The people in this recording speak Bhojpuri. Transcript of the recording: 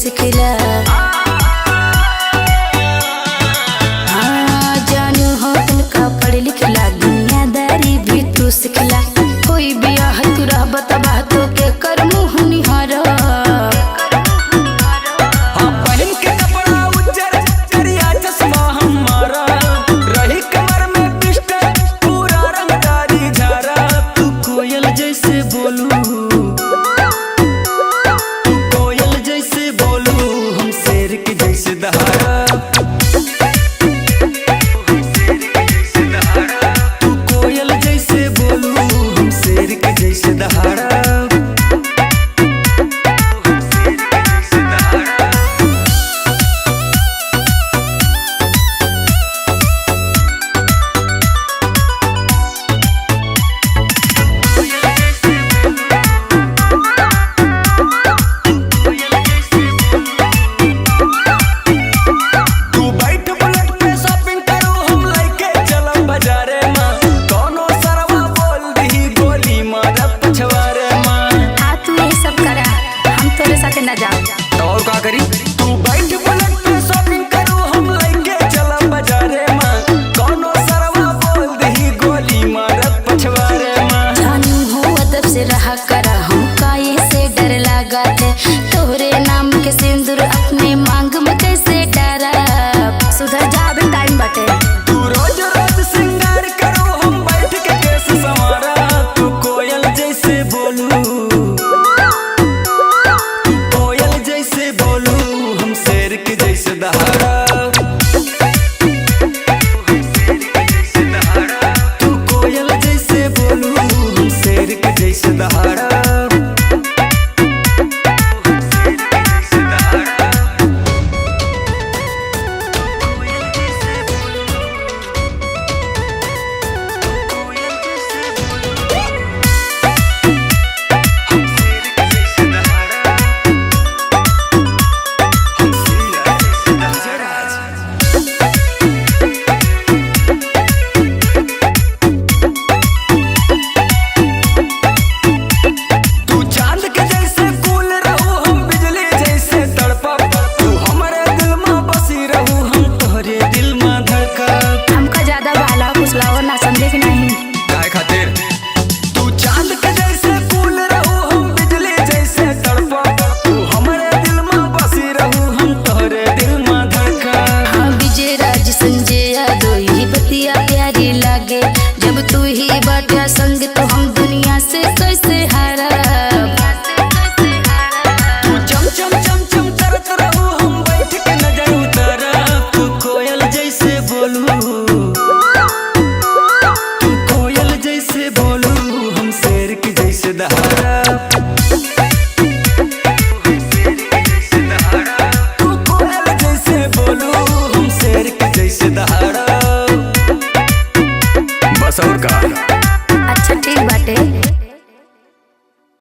सिखला। हाँ जानू हो तनका पढ़ लिखला, दुनियादारी भी तू सिखला। कोई बियाह तू रह बतबा तो के कर मुँह निहारा। हाँ पहन के कपड़ा उज्जर करिया चश्मा हमारा, रही कमर में पिस्टल पूरा रंगदारी झारा। तू कोयल जैसे बोलू, तू कोयल जैसे बोलू, हम शेर के जैसे दहाड़ा। तू कोयल जैसे बोलू, हम शेर के जैसे दहाड़ा। तू बैठ बुलेट पे शॉपिंग करू, हम लइके चलम बाजारे मां। कोनो सरवा बोल दही गोली मारब पछवारे मां। हाँ तू यही सब करा, हम तोरे साथे न जाओ। तो और का करी? तू